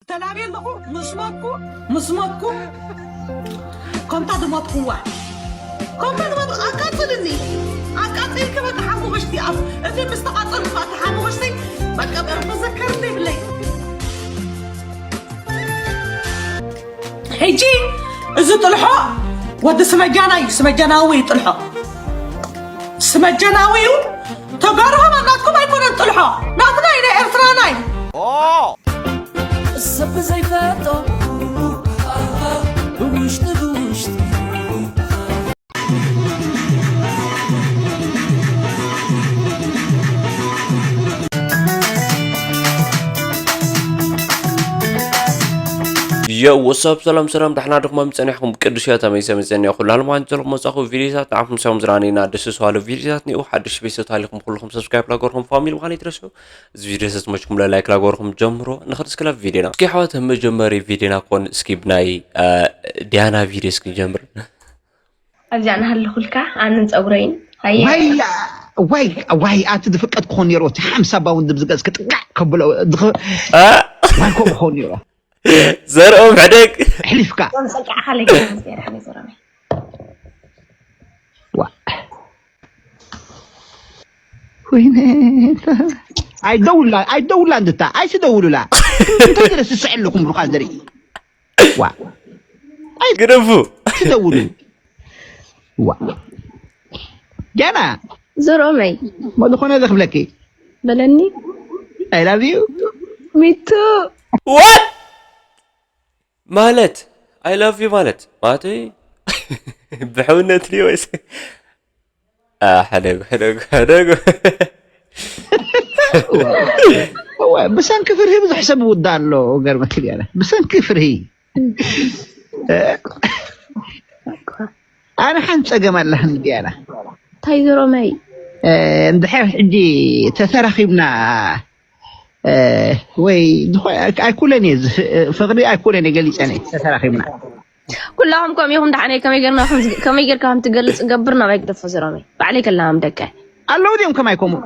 ተላብየ ኣለኹ ምስ ሞትኩ፣ ምስ ሞትኩ ከምታ ዝሞትኩዋ፣ ከምታ ዝሞትኩ ኣቃጽልኒ። ኣቃጺልኪ በቃ ሓሙኽሽቲ ኣብ እቲ ምስ ተቓጸልኩ ኣቲ ሓሙኽሽቲ በቃ መዘከርኒ ይብለይ። ሕጂ እዚ ጥልሖ ወዲ ስመጃና እዩ፣ ስመጃናዊ እዩ ጥልሖ። ስመጀናዊ እዩ። ተጋሩ ሃባ ናትኩም ኣይኮነን ጥልሖ። ናትና እዩ ናይ ኤርትራና እዩ። ሰብ ዘይፈጦ ብውሽጢ ብውሽጢ ዮ ወሳብ ሰላም ሰላም ዳሕና ድኹም ጸኒሕኩም ቅዱስ ያታ መይሰ መጸኒያ ኩሉ ኣልማን ጀልኹም መጻኹ ቪዲዮታት ንዓኹም ሰላም ዝራኒና ደስ ዝዋለ ቪዲዮታት ኒኡ ሓድሽ ቤተሰብ ታሊኹም ኩልኹም ሰብስክራይብ ላገርኹም ፋሚሊ ምዃን ይትረሱ። እዚ ቪዲዮ ተመችኩም ለላይክ ላገርኹም ጀምሮ። ንኽድ እስከ ላብ ቪዲዮና እስኪ ኣሕዋት መጀመሪ ቪዲዮና ኮን እስኪ ብናይ ዲያና ቪዲዮ እስኪ ጀምር። ኣብዚኣ ናሃለኹልካ ኣንን ፀጉረይን ሃየ ዋይ ዋይ ዋይ ኣቲ ዝፍቀድ ክኾን ነይሩ እቲ ሓምሳ ባውንድ ዝገዝ ክጥቃዕ ከብሎ ዝኽ- ዋይ ከምኡ ክኾን ነይሩ ዘርኦም ሕደግ ኣሕሊፍካ ዞም ፀቂዕኻ ለይከ ምስ ገይረ ሓመይ ዘረመይ ዋ ወይነ ኣይደውላ ኣይደውላ እንድታ ኣይትደውሉላ እንታይ ገለ ስስዕ ኣለኹም ብኻ ዘርኢ ዋ ግደፉ ትደውሉ ዋ ገና ዘረመይ ሞ ዝኾነ ዘኽብለኪ በለኒ I love you ሚቱ what ማለት I love you ማለት ማለት ብሕውነት ድዩ ወይስ አ፣ ሕደጉ ሕደጉ ሕደጉ እወ፣ ብሰንኪ ፍርሂ ብዙሕ ሰብ ይውዳ ኣሎ ገርመኪ ገለ ብሰንኪ ፍርሂ ኣነ ሓንቲ ፀገም ኣለኽኒ ዲያና እንታይ ዘረመይ እንድሕር ሕጂ ተተራኺብና ወይ ኣይኩለን እየ ፍቅሪ ኣይኩለን እየ ገሊፀ ነ ተተራኺብና ኩላኹም ከምኡ ኢኹም ደሓነይ ከመይ ጌርና ከም- ከመይ ጌርካ ከም ትገልጽ ገብር ናባይ ግደፎ ዘረመይ ባዕለይ ከላም ደቀ ኣለዉ ድዮም ከማይ ከምኡ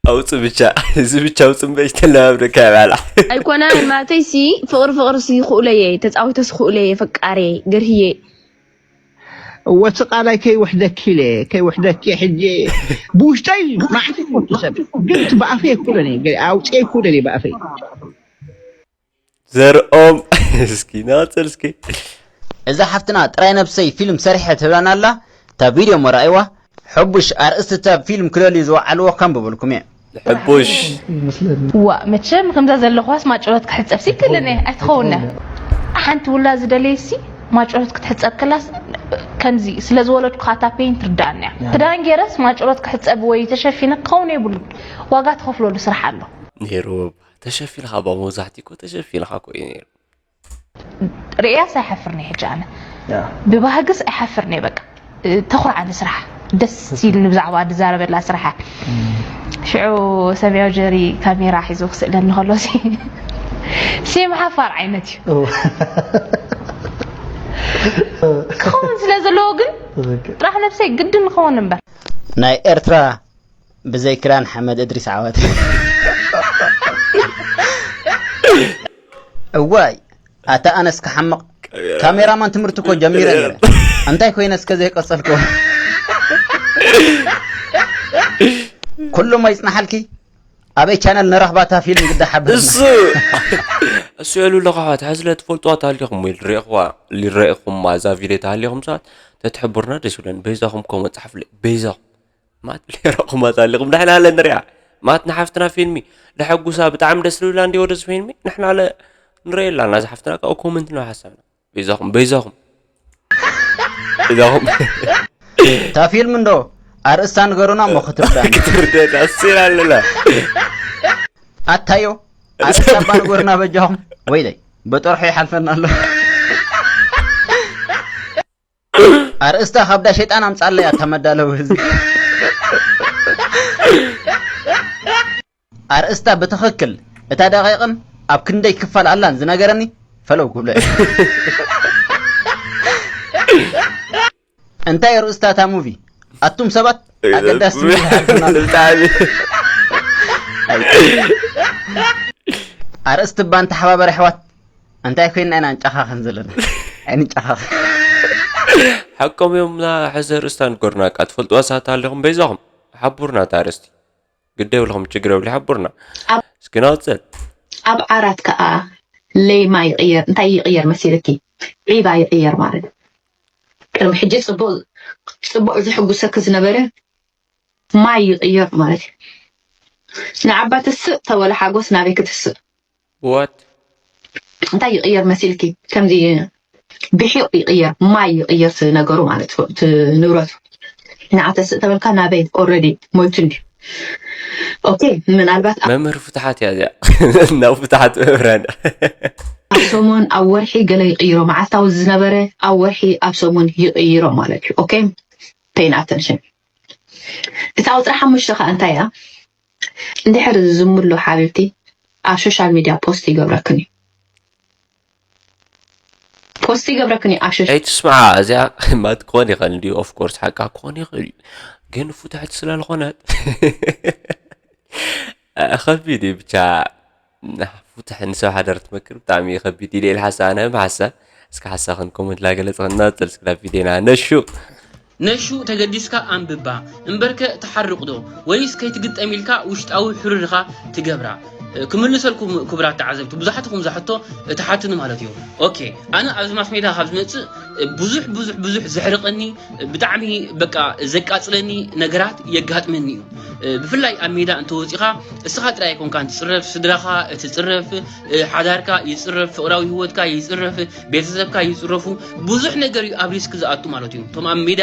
ኣውፅ ብቻ እዚ ብቻ ኣውፅ እምበይ ተለማምደካ ይባላ ኣይኮነን ማለተይ ሲ ፍቅሪ ፍቅሪ ሲ ክእለየ ተፃዊተስ ክእለየ ፈቃርየ ገርህየ ወቲ ቃላይ ከይውሕደኪ ኢለ ከይውሕደኪ ሕጂ ብውሽጠይ መዓት ይፈቱ ሰብ ግን እቲ ብኣፈይ ኣይኩለን እየ ኣውፅየ ኣይኩለን እየ ብኣፈይ ዘርኦም እስኪ ናፅር እስኪ እዛ ሓፍትና ጥራይ ነብሰይ ፊልም ሰሪሐ ትብላና ኣላ እታ ቪድዮ እሞ ረኣይዋ ሕቡሽ ኣርእስቲ እታ ፊልም ክደልዩ ዝወዓልዎ ከንብበልኩም እየ ሕቡሽ ዋ መቸም ከምዛ ዘለኳስ ማጨሎት ክሕፀብ ሲ ክልነ ኣይትኸውነ ሓንቲ ውላ ዝደለየ ሲ ማጨሎት ክትሕፀብ ከላስ ከምዚ ስለ ዝወለድኩ ካታ ፔን ትርዳኣኒ እያ ክዳን ገይረስ ማጨሎት ክሕፀብ ወይ ተሸፊነ ክኸውን የብሉን ዋጋ ትኸፍለሉ ስራሕ ኣሎ ነይሩ ተሸፊንካ ባ መብዛሕትኡ እኮ ተሸፊንካ እኮ እዩ ነይሩ ርእያስ ኣይሓፍርን እየ ሕጂ ኣነ ብባህግስ ኣይሓፍርን እየ በቃ ተኹርዓኒ ስራሕ ደስ ኢልኒ ብዛዕባ ዝዛረበላ ስራሓ ሽዑ ሰማያዊ ጀሪ ካሜራ ሒዙ ክስእለኒ ከሎ ሴም ሓፋር ዓይነት እዩ ክኸውን ስለ ዘለዎ ግን ጥራሕ ነብሰይ ግድን ንኸውን እምበር ናይ ኤርትራ ብዘይ ክዳን ሓመድ እድሪስ ዓወት እዋይ ኣታ ኣነስ ክሓምቕ ካሜራማን ትምህርቲ እኮ ጀሚረ ነይረ እንታይ ኮይነ እስከ ዘይቀጸልኩ ኩሎም ኣይጽናሓልኪ ኣበይ ቻነል ንረኽባታ ፊልም ግዳ ሓብር እሱ እሱ የሉ ኣለኹ ኣሕዋት ሕዚ ለትፈልጥዋ ተሃሊኹም ወይ ልረእኹዋ ሊረእኹም ማዛ ቪድዮ ተሃሊኹም ሰባት ተትሕብሩና ደስ ይብለኒ በይዛኹም ኮመንት ጻሕፉለይ በይዛኹም ማለት ሌራኹም ኣዛሊኹም ንሕና ለ ንሪኣ ማለት ንሓፍትና ፊልሚ ደሐጉሳ ብጣዕሚ ደስ ልብላ እንዲ ወደዚ ፊልሚ ንሕና ለ ንረእየላ ናዚ ሓፍትና ካብኡ ኮመንት ነው ሓሳብና በይዛኹም በይዛኹም በይዛኹም እታ ፊልም እንዶ ኣርእስታ ንገሩና እሞ ክትርዳኒ ክትርደድ ኣስር ኣለላ ኣታዮ ኣርእስታ እባ ንገሩና በጃኹም ወይለይ በጠርሖ ይሓልፈና ኣሎ ኣርእስታ ካብዳ ሸይጣን ኣምጻለይ ኣታ መዳለዊ ህዝቢ ኣርእስታ ብትኽክል እታ ደቂቕን ኣብ ክንደይ ክፋል ኣላን ዝነገረኒ ፈለው ክብሎ እንታይ ርእስታ እታ ሙቪ ኣቱም ሰባት ኣገዳሲ ብጣዕሚ ኣርእስቲ እባ ንተሓባበር ኣሕዋት። እንታይ ኮይንና ኢና ንጨኻኸን ዘለና? ኣይንጨኻኸን። ሓቆም እዮም። ና ሕዚ ኣርእስታ ንገሩና፣ ቃ ትፈልጥዋ ሳት ኣለኹም በይዛኹም ሓቡርና። እታ ኣርእስቲ ግደ ይብልኹም፣ ችግር የብሉ፣ ሓቡርና። ኣብ- እስኪ ናውፅል። ኣብ ዓራት ከዓ ለይማ ይቕየር። እንታይ ይቕየር መሲልኪ? ዒባ ይቕየር ማለት እዩ። ቅድሚ ሕጂ ፅቡቅ ፅቡቅ ዝሕጉሰኪ ዝነበረ ማይ ይቕየር ማለት እዩ። ንዓባ ትስእ ተበለ ሓጎስ ናበይ ክትስእ? ዋት እንታይ ይቕየር መሲልኪ? ከምዚ ብሒቕ ይቕየር፣ ማይ ይቕየር እቲ ነገሩ ማለት እዩ፣ እቲ ንብረቱ። ንዓ ተስእ ተበልካ ናበይ ኦልሬዲ ሞይቱ እንዲ። ኦኬ፣ ምናልባት መምህር ፍትሓት እያ እዚኣ። ናብ ፍትሓት መምህራን። ኣብ ሰሙን ኣብ ወርሒ ገለ ይቕይሮ፣ መዓልታዊ ዝነበረ ኣብ ወርሒ ኣብ ሰሙን ይቕይሮ ማለት እዩ። ኦኬ፣ paying attention። እታ ቁፅሪ ሓሙሽተ ከዓ እንታይ እያ? እንድሕር ዝዝምሎ ሓቢብቲ ኣብ ሶሻል ሚድያ ፖስት ይገብረክን እዩ። ፖስት ይገብረክን እዩ ኣብ ሶሻል ኣይትስምዓ፣ እዚኣ ማት ክኾን ይኽእል እንዲዩ። ኦፍ ኮርስ ሓቃ ክኾን ይኽእል እዩ፣ ግን ፍትሕቲ ስለ ዝኾነት ከቢድ እዩ። ብቻ ፍትሕ ንሰብ ሓደር ትመክር ብጣዕሚ ከቢድ እዩ ኢለ ሓሳ ኣነ ብሓሳ እስከ ሓሳኽን ኮመንት ላገለጽ ክናጽል ስክላ ቪዲዮና ነሹ ነሹ ተገዲስካ ኣንብባ እምበርከ ትሓርቕ ዶ ወይስ ከይትግጠም ኢልካ ውሽጣዊ ሕርርኻ ትገብራ? ክምልሰልኩም ክቡራት ተዓዘብቲ ብዙሓት ኢኹም ዝሕቶ ትሓትኒ ማለት እዩ። ኦኬ ኣነ ኣብዚ ማስ ሜዳ ካብ ዝመጽእ ብዙሕ ብዙሕ ብዙሕ ዘሕርቐኒ ብጣዕሚ በቃ ዘቃጽለኒ ነገራት የጋጥመኒ እዩ። ብፍላይ ኣብ ሜዳ እንተወፂኻ እስኻ ጥራይ ኣይኮንካን ትፅረፍ፣ ስድራኻ ትፅረፍ፣ ሓዳርካ ይፅረፍ፣ ፍቕራዊ ህይወትካ ይፅረፍ፣ ቤተሰብካ ይፅረፉ። ብዙሕ ነገር እዩ ኣብ ሪስክ ዝኣቱ ማለት እዩ። እቶም ኣብ ሜዳ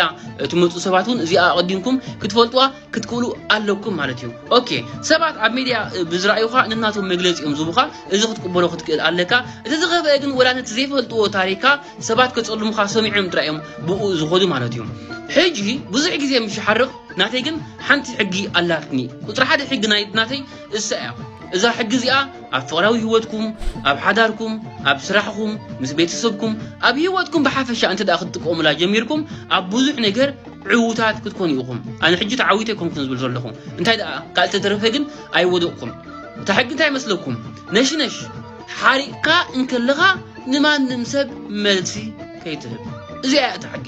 ትመፁ ሰባት እውን እዚኣ ኣቐዲምኩም ክትፈልጥዋ ክትክእሉ ኣለኩም ማለት እዩ። ኦኬ ሰባት ኣብ ሜድያ ብዝረኣዩኻ ንናቶም መግለፂ እዮም ዝቡኻ። እዚ ክትቅበሎ ክትክእል ኣለካ። እቲ ዝኸፍአ ግን ወላ ነቲ ዘይፈልጥዎ ታሪካ ሰባት ከፀልሙኻ ሰሚዖም ጥራይ እዮም ብኡ ዝኸዱ ማለት እዩ። ሕጂ ብዙሕ ግዜ ምሽ ሓርቕ ናተይ ግን ሓንቲ ሕጊ ኣላትኒ። ቁፅሪ ሓደ ሕጊ ናይ ናተይ እሳ እያ። እዛ ሕጊ እዚኣ ኣብ ፍቕራዊ ህይወትኩም፣ ኣብ ሓዳርኩም፣ ኣብ ስራሕኹም፣ ምስ ቤተሰብኩም፣ ኣብ ህይወትኩም ብሓፈሻ እንተ ደኣ ክትጥቀሙላ ጀሚርኩም ኣብ ብዙሕ ነገር ዕዉታት ክትኮኑ ኢኹም። ኣነ ሕጂ ተዓዊተ ኣይኮንኩን ዝብል ዘለኹ። እንታይ ደኣ ካልእ ተተረፈ ግን ኣይወደቕኩም። እታ ሕጊ እንታይ መስለኩም? ነሽነሽ ሓሪቕካ እንከለኻ ንማንም ሰብ መልሲ ከይትህብ። እዚኣ እያ እታ ሕጊ።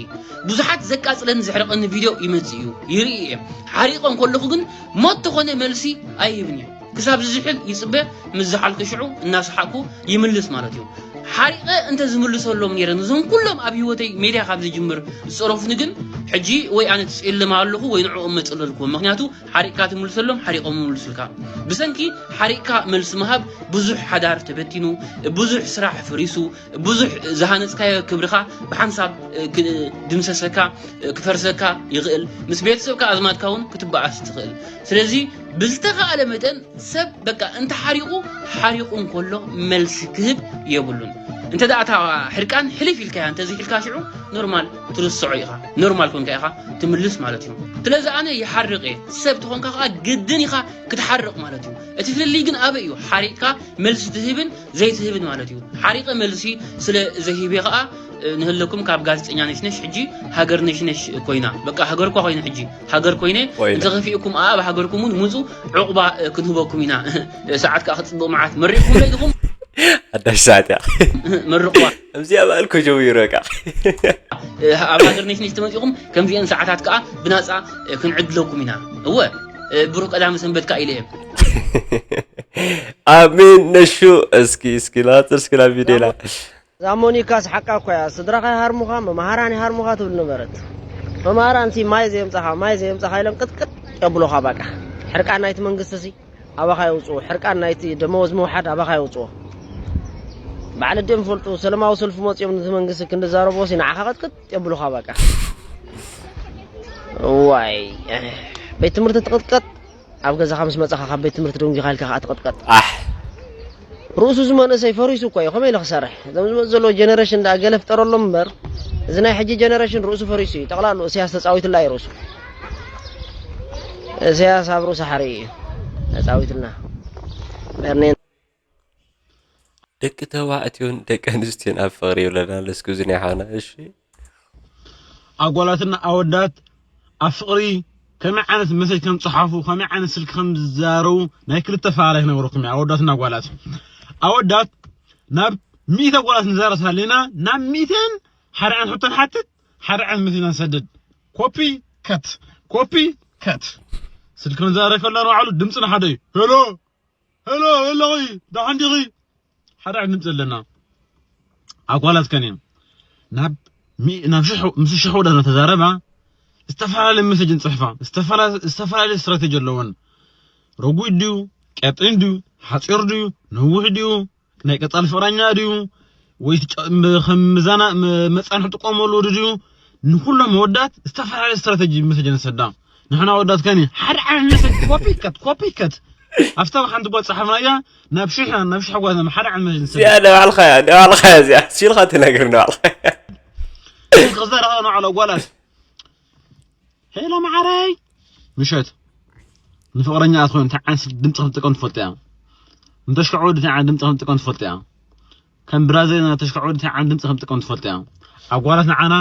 ብዙሓት ዘቃጽለኒ ዘሕርቐኒ ቪድዮ ይመጽእ እዩ ይርኢ እየ። ሓሪቐ እንከለኹ ግን ሞት ተኾነ መልሲ ኣይህብን እዩ። ክሳብ ዝዝሕል ይጽበ፣ ምስ ዝሓልኩ ሽዑ እናሰሓቅኩ ይምልስ ማለት እዩ። ሓሪቐ እንተ ዝምልሰሎም ነይረ ነዞም ኩሎም ኣብ ህይወተይ ሜድያ ካብ ዝጅምር ዝጸረፉኒ ግን ሕጂ ወይ ኣነ ትጽልም ኣለኹ ወይ ንዕኦም መጽለልኩዎም። ምክንያቱ ሓሪቕካ ትምልሰሎም ሓሪቖም ይምልሱልካ። ብሰንኪ ሓሪቕካ መልሲ ምሃብ ብዙሕ ሓዳር ተበቲኑ፣ ብዙሕ ስራሕ ፈሪሱ፣ ብዙሕ ዝሃነፅካዮ ክብርኻ ብሓንሳብ ክድምሰሰካ ክፈርሰካ ይኽእል። ምስ ቤተሰብካ ኣዝማድካ እውን ክትበኣስ ትኽእል። ስለዚ ብዝተኻእለ መጠን ሰብ በቃ እንተሓሪቑ ሓሪቑ እንከሎ መልሲ ክህብ የብሉን። እንተ ደኣ እታ ሕርቃን ሕልፍ ኢልካያ እንተዘይሒልካ ሽዑ ኖርማል ትርስዖ ኢኻ። ኖርማል ኮንካ ኢኻ ትምልስ ማለት እዩ። ስለዚ ኣነ ይሓርቕ እየ። ሰብ ተኾንካ ከዓ ግድን ኢኻ ክትሓርቕ ማለት እዩ። እቲ ፍልልይ ግን ኣበይ እዩ? ሓሪቕካ መልሲ ትህብን ዘይትህብን ማለት እዩ። ሓሪቐ መልሲ ስለ ዘይህቤ ከዓ ንህለኩም ካብ ጋዜጠኛ ነሽነሽ ሕጂ ሃገር ነሽነሽ ኮይና በቃ ሃገር እኳ ኮይነ ሕጂ ሃገር ኮይነ እንተኸፊእኩም ኣብ ሃገርኩም እውን ምፁ ዕቑባ ክንህበኩም ኢና። ሰዓት ከዓ ክፅብቕ መዓት መሪቕኩም ለይድኹም ኣዳሽ ሰዓት እያ መርቕዋ እዚኣ በኣልኮ ጀሚሩ በቃ ኣብ ሃገር ነሽነሽ ተመፂኹም ከምዚአን ሰዓታት ከዓ ብናፃ ክንዕድለኩም ኢና። እወ ብሩህ ቀዳሚ ሰንበት ከዓ ኢለ እየ ኣሜን ነሹ እስኪ እስኪ ናፅር እስኪ ናብ ቪዲዮና እዛ ሞኒካስ ሓቃ እኮ እያ። ስድራኻ ይሃርሙኻ፣ መምሃራን ይሃርሙኻ ትብል ነበረት። መምሃራን ሲ ማይ ዘየምጻኻ ማይ ዘየምጻኻ ኢሎም ቅጥቅጥ የብሉኻ። በቃ ሕርቃን ናይቲ መንግስቲ ሲ ኣባኻ የውፅኡ። ሕርቃን ናይቲ ደመወዝ ምውሓድ ኣባኻ የውፅዎ። ባዕል ደም ፈልጡ ሰለማዊ ሰልፊ መፂኦም ነቲ መንግስቲ ክንዲ ዛረብዎ ሲ ንዓኻ ቅጥቅጥ የብሉኻ። በቃ ዋይ ቤት ትምህርቲ ትቕጥቀጥ ኣብ ገዛኻ ምስ መጻኻ ካብ ቤት ትምህርቲ ደንጊኻ ኢልካ ከዓ ትቕጥቀጥ። ኣሕ ርእሱ እዚ መንእሰይ ፈሪሱ እኮ እዩ። ከመይ ኢሉ ክሰርሕ? እዞም ዝመፁ ዘለዉ ጀነሬሽን ደኣ ገለ ፍጠረሎም እምበር እዚ ናይ ሕጂ ጀነሬሽን ርእሱ ፈሪሱ እዩ። ጠቕላሉ እስያስ ተፃዊትላ እዩ ርእሱ። እስያስ ኣብ ርእሱ ሓሪ እዩ ተፃዊትልና። በርኔን ደቂ ተባዕትዮን ደቂ ኣንስትዮን ኣብ ፍቕሪ ይብለና ለስኩ እዚ ናይ ሓና እሺ ኣጓላትና ኣወዳት ኣብ ፍቕሪ ከመይ ዓይነት መሰጅ ከም ጸሓፉ ከመይ ዓይነት ስልኪ ከም ዝዛረቡ ናይ ክልተ ፋራ ይነግረኩም እየ ኣወዳትና ኣጓላት ኣወዳት ናብ ሚእቲ ኣጓላት ንዛረብ ኣለና። ናብ ሚእትን ሓደ ዓይነት ሕቶ ንሓትት፣ ሓደ ዓይነት መልሲ ኢና ንሰድድ። ኮፒ ከት፣ ኮፒ ከት። ስልኪ ንዛረብ ከለና ባዕሉ ድምፂ ንሓደ እዩ። ሄሎ፣ ሄሎ፣ ሄሎ፣ ደሓን ዲኺ? ሓደ ዓይነት ድምፂ ኣለና። ኣጓላት ከን እዮም ናብ ሚ- ናብ ሽሕ ምስ ሽሕ ወዳት ተዛረባ። ዝተፈላለየ መሰጅ ንፅሕፋ። ዝተፈላለየ ስትራቴጂ ኣለወን። ረጉድ ድዩ፣ ቀጢን ድዩ፣ ሓፂር ድዩ፣ ነዊሕ ድዩ፣ ናይ ቀፃሊ ፍቕረኛ ድዩ፣ ወይ ከም መዛና መፃንሒ ጥቀመሉ ድዩ? ንኩሎም ወዳት ዝተፈላለየ ስትራቴጂ መሰጅ ንሰዳ። ንሕና ወዳት ከኒ ሓደ ዓይነት መሰጅ ኮፒ ከት ኮፒ ከት። ኣብታ ሓንቲ ጓል ፀሓፍናያ ናብ ሽሕ ናብ ሽሕ ጓል ሓደ ዓይነት መሰጅ ንሰዳ። እዚኣ ንባዕልኻ እያ፣ ንባዕልኻ እያ እዚኣ። ሲልካ ትነግር ንባዕልኻ። ክዛረባ ንባዕሉ ጓላት። ሄሎ መዓረይ። ምሸት ንፍቕረኛ ኣትኮን እንታይ ዓይነት ድምፂ ከም ትጥቀም ትፈልጥ እያ። ንተሽከዕ ወዲ እንታይ ዓይነት ድምፂ ከም ትጥቀም ትፈልጥ እያ። ከም ብራዘር ናይ ተሽከዕ ወዲ እንታይ ዓይነት ድምፂ ከም ትጥቀም ትፈልጥ እያ። ኣጓላት ንዓና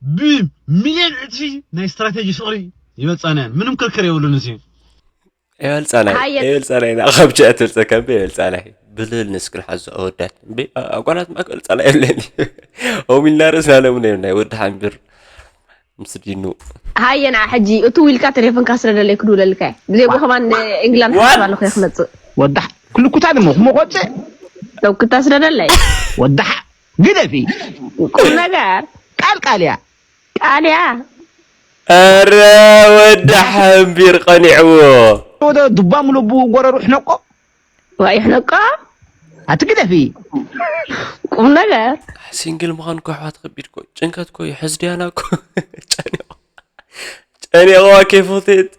ብሚልዮን ዕፅፊ ናይ ስትራቴጂ ፍቕሪ ይበልፃና እየን። ምንም ክርክር የብሉን። እዚ ይበልፃና እዩ፣ ይበልፃና እዩ። ካብ ችኣ ትበልፀካ እምበ ይበልፃና እዩ። ብልል ንስክን ሓዞ ኣወዳት እምበ ኣጓላት ማ ክበልፃና የብለን እዩ። ኦም ኢልና ርእስና ለምነ የብልና እዩ። ወዲ ሓንቢር ምስ ዲኑ ሃየ ንዓ ሕጂ እቱ ኢልካ ቴሌፎንካ ስደደለይ ክድውለልካ እየ። ብዘይጎ ከማን ንእንግላንድ ሓስብ ኣለኹ እየ ክመፅእ። ወዳሕ ክልኩታ ድሞ ክመቆፅእ ተውክታ ስደደለይ። ወዳሕ ግደፊ ቁም ነገር ቃል ቃል እያ ቃል እያ። ኧረ ወዲ ሓንቢር ቀኒዕዎ። ወደ ዱባ ሙሉ ብጎረሩ ሕነቆ ዋይ ሕነቆ ኣቲ ግደፊ ቁም ነገር ሲንግል ምዃን እኮ ኣሕዋት ከቢድ እኮ ጭንቀት እኮ እዩ። ሕዝድያና እኮ ጨኒቑ ጨኒቑዋ ኬፎቴት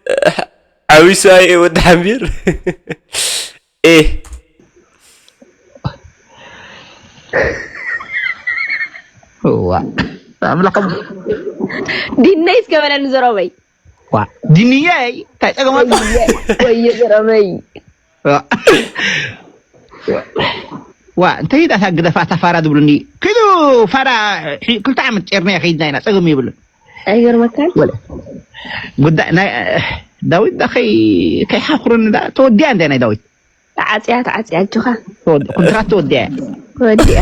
ዓዊሱ ኣየ ወዲ ሓንቢር ኤ ዋ ኣምላኸ ዲነይ እስከ በለኒ ዘረበይ ዋ ዲንየይ እንታይ ጸገማት ወየ ዘረበይ ዋ እንታይ ዳታ ግደፋ ታፋራ ዝብሉኒ ክሉ ፋራ ክልተ ዓመት ጨርና ከይድና ኢና ጸገም ይብሉ ኣይገርመካን ጉዳይ ናይ ዳዊት ዳ ከይ ከይሓፍሩኒ ዳ ተወዲያ እንደ ናይ ዳዊት ተዓፅያ ተዓፅያ ኣጆኻ ኮንትራት ተወዲያ ወዲያ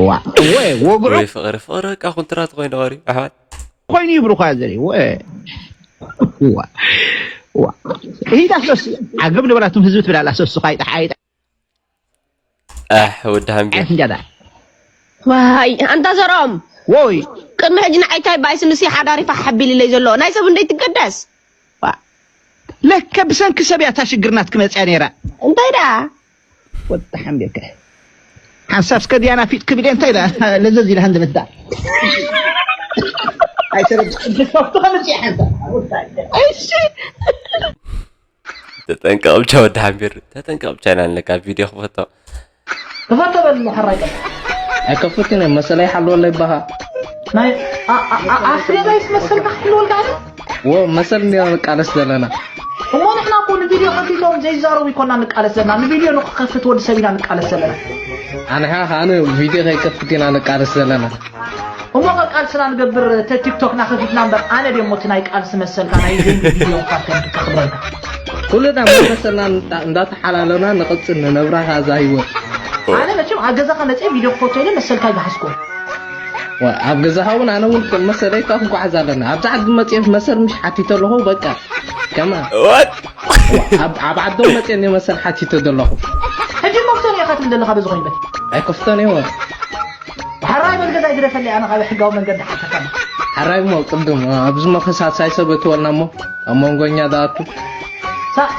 ዋ ወይ ወግዑ ወይ ፍቕሪ ፍቕሪ በቃ ኮንትራት ኮይኑ ቀሪ ኣሕዋት ኮይኑ ይብሉ ኳ ዘሪ ወ ዋ ዋ ኢዳ ሶስ ዓገብ ልበላቱም ህዝቢ ትብላላ ሶስ ኻይጣ ሓይጣ ኣሕ ወዲ ሃንቢ ዓፍ እንጃዳ ዋይ ኣንታ ዘርኦም ወይ ቅድሚ ሕጂ ንዓይ እንታይ ባይስ ንሲ ሓዳር ይፋሕ ሓቢልለይ ዘሎ ናይ ሰብ እንደይ ትገደስ ለከ ብሰንኪ ሰብ እያ እታ ሽግርና ትክመፅያ ነይራ እንታይ ደኣ ወጣ ሓንቤከ ሓንሳብ እስከ ድያና ፊጥ ክብል እንታይ ዳ ለዘዝ ኢላ ሃንደበት ዳ ኣይተረድእን ብሰፍቱ ከምፅእ ሓንሳብ እሺ ተጠንቀቕ ብቻ ወዲ ሓንቢር ተጠንቀቕ ብቻ ኢና ኣለካ ቪድዮ ክፈቶ ክፈቶ በል ሕራይ ቀጥ ኣይከፍትን እዮም መሰለይ ሓልወለይ ባኻ ናይ ኣፍሬዳይስ መሰልካ ክሕልወልካ ኣለ ወ መሰል እንዲና ንቃለስ ዘለና እሞ ንሕና እኮ ንቪድዮ ከፊቶም ዘይዛረቡ ይኮና ንቃለስ ዘለና ንቪድዮ ንክከፍት ወዲ ሰብ ኢና ንቃለስ ዘለና ኣንሓ ከኣ ቪድዮ ከይከፍት ኢና ንቃለስ ዘለና እሞ ቃልስና ንገብር ተ ቲክቶክና ከፊትና እምበር ኣነ ድሞ እቲ ናይ ቃልሲ መሰልካ ናይ ዘይኒ ቪድዮ ፓርት ከክብረልካ ኩልና መመሰልና እንዳተሓላለና ንቕፅል ንነብራ ከኣ እዛ ህይወት ኣነ መቸም ኣብ ገዛኻ መፅአ ቪድዮ ክፈቶ ኢለ መሰልካ ይገሓስኮ ኣብ ገዛኻ እውን ኣነ እውን ከም መሰለይ ካብ ክጓዓዝ ኣለና ኣብዛ ዓዲ መፅአ መሰል ምሽ ሓቲተ ኣለኹ በቃ ከማ ኣብ ዓዶም መፅአ እኔ መሰል ሓቲተ ዘለኹ ሕጂ ከፍተን እየ ካትብል ዘለኻ በዚ ኮይንበት ኣይከፍተን እየ ሕራይ በል ገዛ ይግደፈለይ ኣነ ካብ ሕጋዊ መንገዲ ሓተካ ሕራይ እሞ ቅድም ኣብዚ መኸ ሳልሳይ ሰብ እትወልና እሞ ኣብ መንጎኛ ዝኣቱ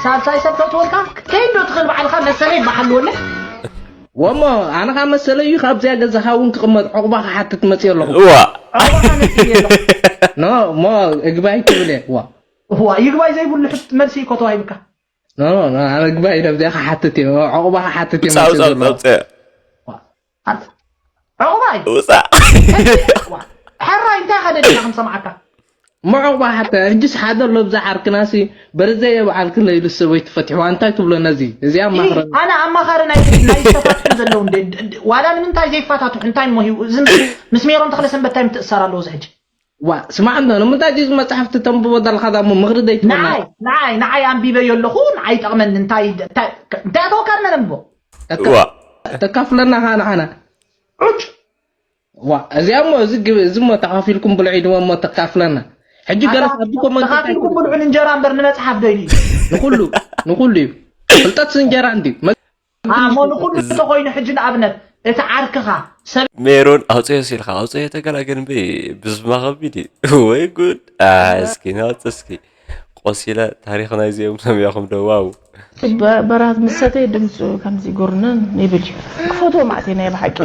ሳልሳይ ሰብ ተትወልካ ከይዶ ትኽእል ባዕልኻ መሰለይ ይበሓልወለ ወሞ ኣነ ኻ መሰለይ እዩ ካብዚያ ገዛኻ እውን ክቕመጥ ዕቑባ ክሓትት መፅእ ኣለኹ እዋ ዕቑባኻ ነፂእ ኣለኹ ኖ እሞ እግባይ ትብል እየ ዋ እዋ ይግባይ ዘይብሉ ሕት መልሲ እኮ ተዋሂብካ ኖ ኖ ኖ፣ ኣነ እግባይ ኢለ ኣብዚኣ ክሓትት እየ ዕቑባ ክሓትት እየ ውፃእ መፅእ ውፃእ ዘለኹ ውፃእ ዕቑባይ ውፃእ ሕራይ እንታይ ኸደድና ክንሰምዓካ ምዑቕ ባሕተ ሕጅስ ሓደ ኣሎ ብዛ ዓርክናሲ በርዘየ በዓልክን ለይሉ ሰበይቱ ፈትሕዋ እንታይ ትብሎ ነዚ እዚኣ ማኽረ ኣነ ኣማኻሪ ናይ ናይ ዝተፋትሑ ዘለዉ እንደ ዋላ ንምንታይ ዘይፋታትሑ እንታይ እሞ ሂቡ እዚ ምስ ሜሮን ተኽለ ሰንበት እንታይ ምትእሳር ኣለዎ እዚ ሕጂ ዋ ስማዕ እንዶ ንምንታይ ድዩ መፅሓፍቲ ተንብቦ ዘለካ ዳ እሞ ምኽሪ ዘይትበና ንዓይ ንዓይ ንዓይ ኣንቢበዮ ኣለኹ ንዓይ ይጠቕመኒ እንታይ እንታይ እንታይ ኣተወካሪ ነነንብቦ እዋ ተካፍለና ኸዓ ንዓና። ዑጭ። ዋ፣ እዚኣ እሞ፣ እዚ ግብ-፣ እዚ እሞ ተኻፊልኩም ብልዑ ኢልዎ እሞ ተካፍለና። ሕጂ ገለ ኣታ-፣ ካብ ኮመንት እንታይ ተኻፊልኩም ትብሉ? ብልዑ እንጀራ እምበር ንመጽሓፍ ዶ ኢሉ? ንኹሉ፣ ንኹሉ እዩ። ፍልጠት እንጀራ እንድዩ። አ፣ እሞ ንኹሉ ተኾይኑ ሕጂ ንኣብነት እቲ ዓርክኻ ሰብ ሜሮን ኣውፅዮ ሲልካ ኣውፅዮ ተገላገል እምቢ ብስማ ከቢድ እዩ። ወይ ጉድ። አ፣ እስኪ ናውፅ እስኪ ቆሲለ ታሪኽ ናይዚኦም ሰሚዕኹም ዶ? ዋው። በ-፣ በራት ምሰተ ድምፁ ከምዚ ጎርነን ይብል እዩ። ክፈትዎ ማለት እዩ ናይ ብሓቂ።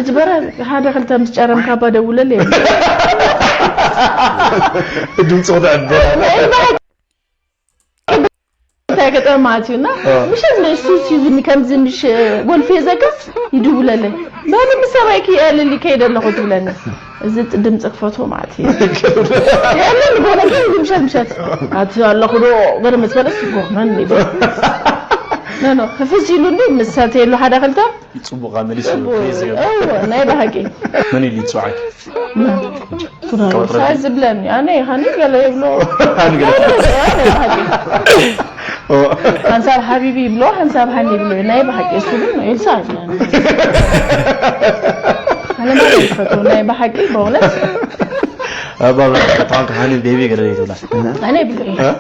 እቲ በራት ሓደ ክልተ ምስ ጨረምካ እባ ደውለለይ። ድምፁ ክትዕድል። እንታይ ገጠመ ማለት እዩ እና፣ እ። ምሸት ንሱ ሲዝኒ ከምዚ ምሽ ጎልፌ ዘገፍ ይድውለለይ። በሉ ምስ ሰበይኪ የዕልል ይከይድ ኣለኹ ትብለኒ። እዚ ጥ-፣ ድምፂ ክፈትዎ ማለት እዩ። የዕልል ጎነ ግን ምሸት ምሸት ኣቲ ኣለኹ ዶ ገለ ምስ በለስ ይጎርመን ይብል። ኖ፣ ኖ፣ ክፍስ ኢሉ እንዲ ምስ ሰተየሉ ሓደ ክልተ ጽቡቕ መሊሱ ጽቡቕ። ፕሊዝ ይብል። እወ፣ ናይ ብሓቂ። መን ኢሉ ይጽውዓኪ? መን? ካብ ወጥረት ሳይ ዝብለኒ፣ ኣነ ይሃኒ ገለ ይብሎ። ኣነ ገለ። ኣነ ብሓቂ። ኦ። ሓንሳብ ሓቢቢ ይብሎ፣ ሓንሳብ ሃኒ ይብሎ። ናይ ብሓቂ እሱ ግን ኤልሳ ይብለኒ። ኣነ ማለት ይፈትዎ፣ ናይ ብሓቂ በእውነት። ኣባ በጣም ከሃኒ ቤቢ ገለ ይብላ። ኣነ ይብሎ። እ?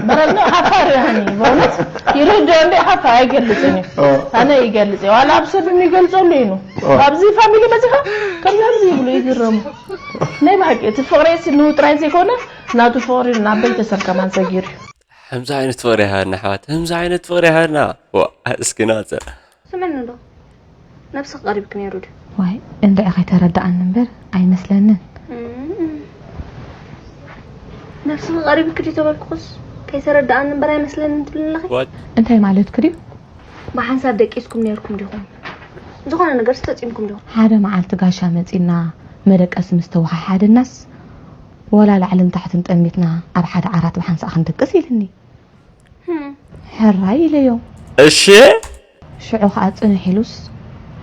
በረድ ነው፣ ሓፋር ያኒ፣ በእውነት ይርዶ እንደ ሓፋር ኣይገልጽን እዩ። ኦ። ኣነ ይገልጽ እዩ። ዋላ ኣብ ሰብ የሚገልጸሉ እዩ ነው። ኦ። ኣብዚ ፋሚሊ በዚኻ ከምዚ ከምዚ ይብሉ ይግረሙ። ናይ ብሓቂ እቲ ፍቕሪ ስንኡ ጥራይ ዘይኮነ ናቱ ፍቕሪ ናብ ቤተሰብ ከማን ሰጊሩ እዩ። ከምዚ ዓይነት ፍቕሪ ይሃበና ኣሕዋት፣ ከምዚ ዓይነት ፍቕሪ ይሃበና። ዋ፣ እስኪ ናጸ። ስምዕኒ ዶ? ነብስኺ ቀሪብኪ ነይሩ ድዩ? ዋይ፣ እንድዒ ከይተረድኣኒ እምበር ኣይመስለንን። እም። ነብስኺ ቀሪብኪ ድዩ ተበልኩኽስ፣ ከይተረድኣኒ እምበር ኣይመስለንን ትብልኒ ኣለኺ? ዋት? እንታይ ማለትኪ ድዩ? ብሓንሳብ ደቂስኩም ነይርኩም ዲኹም? ዝኾነ ነገርስ ፈጺምኩም ዲኹም? ሓደ መዓልቲ ጋሻ መጺና መደቀሲ ምስ ተወሓሓደናስ፣ ወላ ላዕልን ታሕትን ጠሚትና ኣብ ሓደ ዓራት ብሓንሳእ ክንድቅስ ኢልኒ። ህም። ሕራይ ኢለዮ። እሺ። ሽዑ ኸኣ ጽንሕ ኢሉስ፣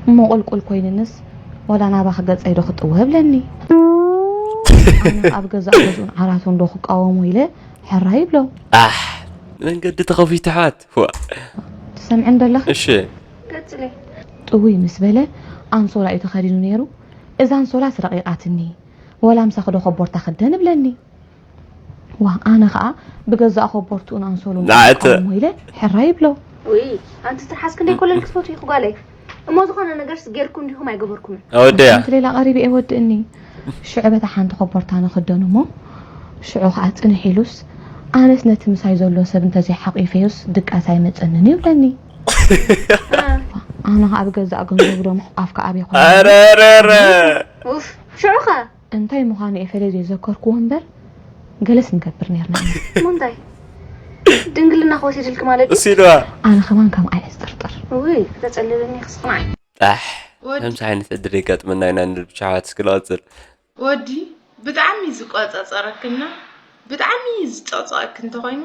እሞ ቁልቁል ኮይንንስ፣ ወላ ናባኺ ገጸይ ዶ ክጥውህ እብለኒ። ኣነ ኣብ ገዛእ ገዝኡን ዓራቱን ዶ ክቃወሞ ኢለ ሕራይ ይብሎ። ኣሕ፣ መንገዲ ተኸፊቱ ኣሕዋት። ዋ። ትሰምዕን ደለኺ? እሺ። ቀጽሊ። ጥውይ ምስ በለ፣ ኣንሶላ እዩ ተኸዲኑ ነይሩ። እዛ ኣንሶላስ ረቂቓትኒ። ወላ ምሳኺ ዶ ኮቦርታ ክደን እብለኒ። ዋ፣ ኣነ ኸኣ ብገዛእ ኮቦርትኡን ኣንሶሉን ንዓተ- ክቃወሞ ኢለ ሕራይ ይብሎ። ውይ፣ ኣንቲ ትርሓስ ክንደይ ኮለል ክትፈትዊ ኢኺ ጓለይ። እሞ ዝኾነ ነገርስ ጌርኩም ዲኹም ኣይገበርኩምን? ኣወደያ። ሓንቲ ሌላ ቀሪበ እየ ወድእኒ። ሽዑ በታ ሓንቲ ኮቦርታ ንኽደን እሞ፣ ሽዑ ኸኣ ጽንሕ ኢሉስ፣ ኣነስ ነቲ ምሳይ ዘሎ ሰብ እንተዘይሓቂፈዮስ ድቃስ ኣይመጸንን እዩ ይብለኒ። እ። ኣነ ኸኣ ብገዛእ ገንዘቡ ዶ ምሕቋፍ ከኣ ኣበይ ኮነ? ኣረ፣ ኣረ፣ ኣረ። ኡፍ፣ ሽዑ ኸ? እንታይ ምዃኑ እየ ፈለይ ዘይዘከርክዎ እምበር፣ ገለስ ንገብር ነርና ኢና። እሞ እንታይ? ድንግልና ክወሲድልኪ ማለት ድዩ? እሱ ኢልዋ። ኣነ ከማን ከምኣ እየ ዝጥርጥር። ውይ፣ ክተጸልለኒ ክስማዕ። ኣሕ፣ ወዲ- ከምዚ ዓይነት ዕድል ይገጥመና ኢና ንብል ብቻ ኣሕዋት እስኪ ንቐጽል። ወዲ ብጣዕሚ ዝቆጻጸረክና ብጣዕሚ ዝጨቅጨቀኪ እንተኾይኑ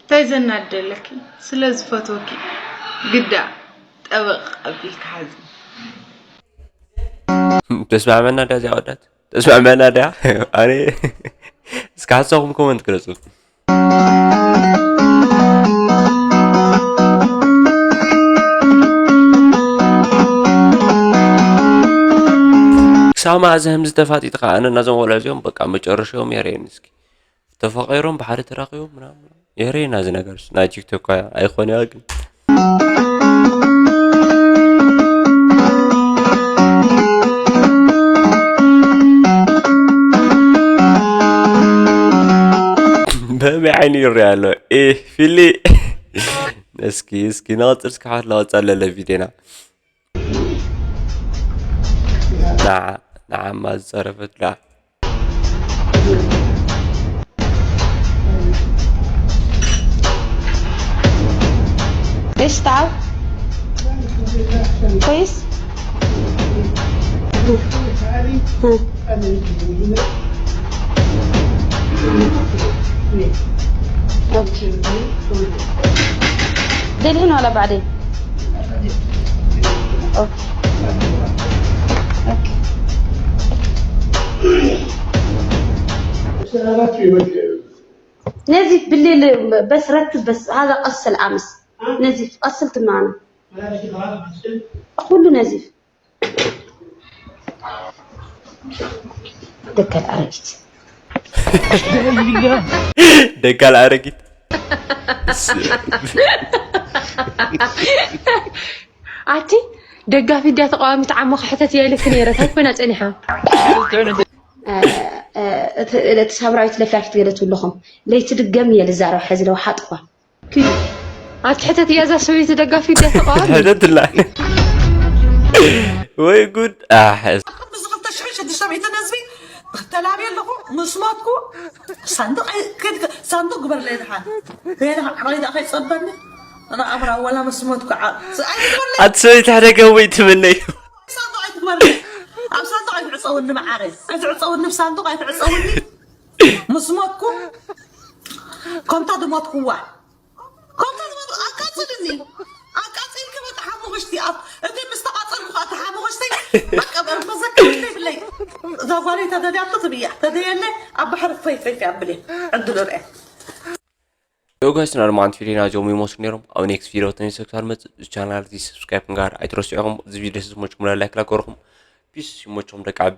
እንታይ ዘናደለኪ? ስለ ዝፈትወኪ ግዳ ጠበቅ ኣቢልካ ሓዚ። ተስማዕመና ድያ እዚኣ ወዳት? ተስማዕመና ድያ? ኣነ እስኪ ሓሳብኩም ኮመንት ግለጹ። ክሳብ መኣዝ ህምዚ ተፋጢጥካ? ኣነ ናዞም ቆልዑ እዚኦም በቃ መጨረሻኦም የርእየኒ እስኪ። ተፋቒሮም ብሓደ ተራኺቦም ምናምን የርእየና እዚ ነገርስ። ናይ ቲክቶክ ኣይኮነ ግን። በመይ ዓይኒ ይሪኣ ኣሎ? ኤህ፣ ፊሊ። እስኪ፣ እስኪ፣ ንቐጽል እስኪ፣ ሓት ለቐጽል ለለ ቪድዮና። ንዓ-፣ ንዓማ ዝጸረፈት ደኣ። ايش تعب؟ كويس؟ ها. اوكي. دلهن ولا بعدين؟ اوكي. اوكي. نزف بالليل بس رتب، بس هذا غسل امس. نزف غسلت معنا. ኩሉ ነዚፍ ደከል ኣረጊት ደጋል ኣረጊት ኣቲ ደጋፊ ድያ ተቃዋሚት ዓሞ ክሕተት እያ ኢለኪ ነይረ። ታይ ኮይና ጸኒሓ? እቲ ሳምራዊት ለፍላፊት ገለ ትብልኹም ለይቲ ድገም እየ ልዛረብ። ሕዚ ለውሓጥኳ ኪዱ ኣቲ ሕተት እያ እዛ ሰበይቲ ደጋፊ ድያ ተቃዋሚ? ሕተትላ ወይ ጉድ ኣሕ ኣብዚ ክልተ ሽሕን ሽዱሽተ ሚእትን ህዝቢ ተላብየ ኣለኹ። ምስ ሞትኩ ሳንዱቕ ኣይ- ከድካ- ሳንዱቕ ግበርለይ ድሓን። ከይድካ ዓቕለይ ደኣ ከይጸበኒ ኣነ ኣምራ ወላ ምስ ሞትኩ ዓ- ስ- ኣይትግበርለይ። ኣቲ ሰበይቲ ሓደ ገቡ ይትምነይ ሳንዱቕ ኣይትግበርለይ። ኣብ ሳንዱቕ ኣይትዕጸውኒ መዓረ። ኣይትዕጸውኒ፣ ብሳንዱቕ ኣይትዕጸውኒ። ምስ ሞትኩ ከምታ ዝሞትኩዋ ከምታ ዝሞትኩ ኣቃጽልኒ። ኣቃጺልኪ በቃ ሓሙኽሽቲ ኣብ እቲ ምስ ተቓጸልኩ ከዓ እቲ ሓሙኽሽቲ በቃ መዘከርታ ይብለይ። እዛ ጓለይ ተደልያቶ ትብያ ተደየለ ኣብ ባሕሪ ፈይ ፈይ ኣብል ዕድሉ ርአ። ዮ ጋይስ፣ ና ድማ ኣንቲ ቪዲዮና ዞም ይመስሉ ነይሮም። ኣብ ኔክስት ቪዲዮ ተመልሰ ክሳብ መጽእ ቻናል እዚ ሰብስክራይብ ምግባር ኣይትረስዑ። እዚ ቪዲዮ ስስ ሞች ሙላ ላይክ ላገርኩም ፒስ ይሞችኩም ደቂ ዓቢ